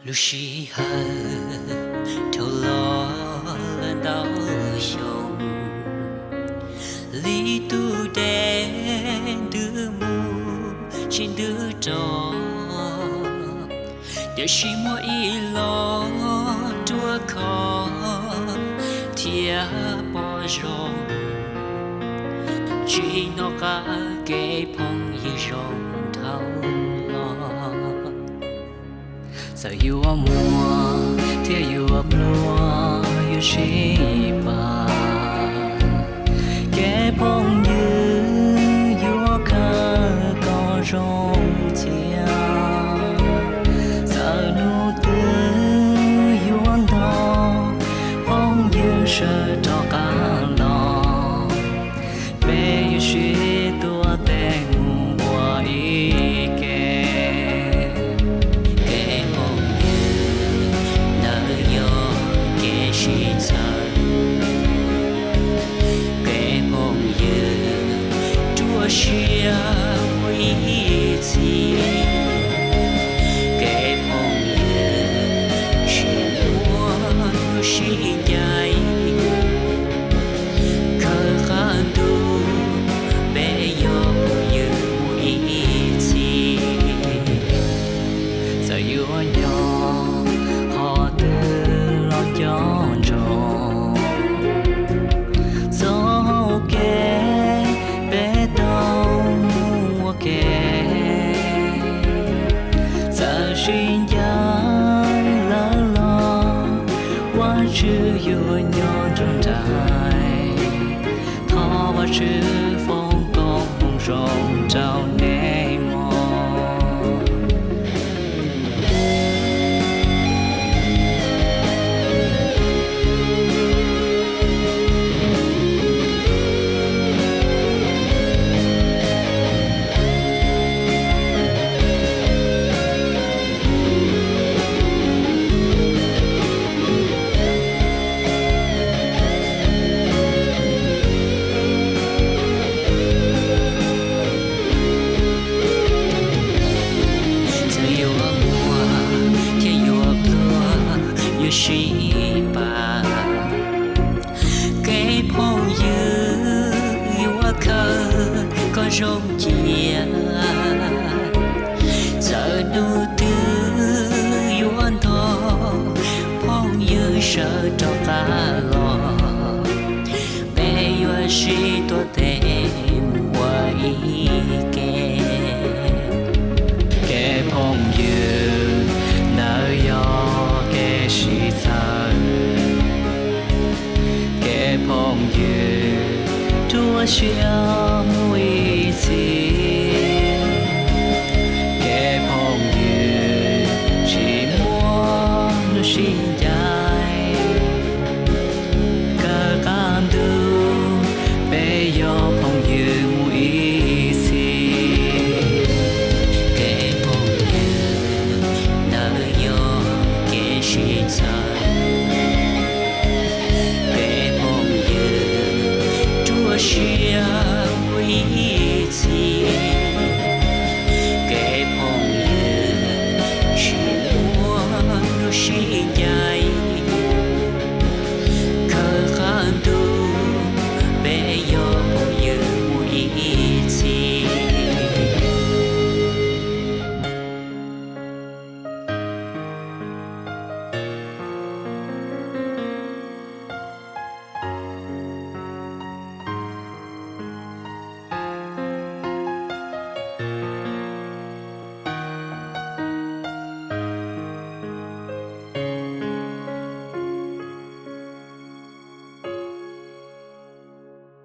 Lub sij hawm dhau los lawm ntau xyoo, li tus dej ntws mus tsis ntws rov, tiam sis muaj ib los ruaj khov thiab pom zoo, tsis nco qab kev phooj ywg zoo dhau los. Txawm yuav muaj thiab yuav pluag yuav sib pab, kev phooj ywg yuav kawg kom zoo txias. Txawm hnub twg yuav ntog, phooj ywg sawv rov qab los, peb yuav sib tuav tes mus ua ib ke. Kev phooj ywg ntawd yog kev sib txhawb, kev phooj ywg ruaj siab ua ib txhis, kev phooj ywg sib hlub sib ncaim, khawv qab ntuj peb yog phooj ywg mus ib txhis. Txawm yuav nyob qhov twg los nco ntsoov, txoj hau kev peb tau mus ua ke. Txawm sib ncaim lawm los Vajtswv yuav nyob nrog nraim. Thov Vajtswv foom koob hmoov zoo rau nej mog. Txawm yuav muaj thiab yuav pluag yuav sib pab, kev phooj ywg yuav kawg kom zoo cia. Txawm hnub twg yuav ntog, phooj ywg sawv rov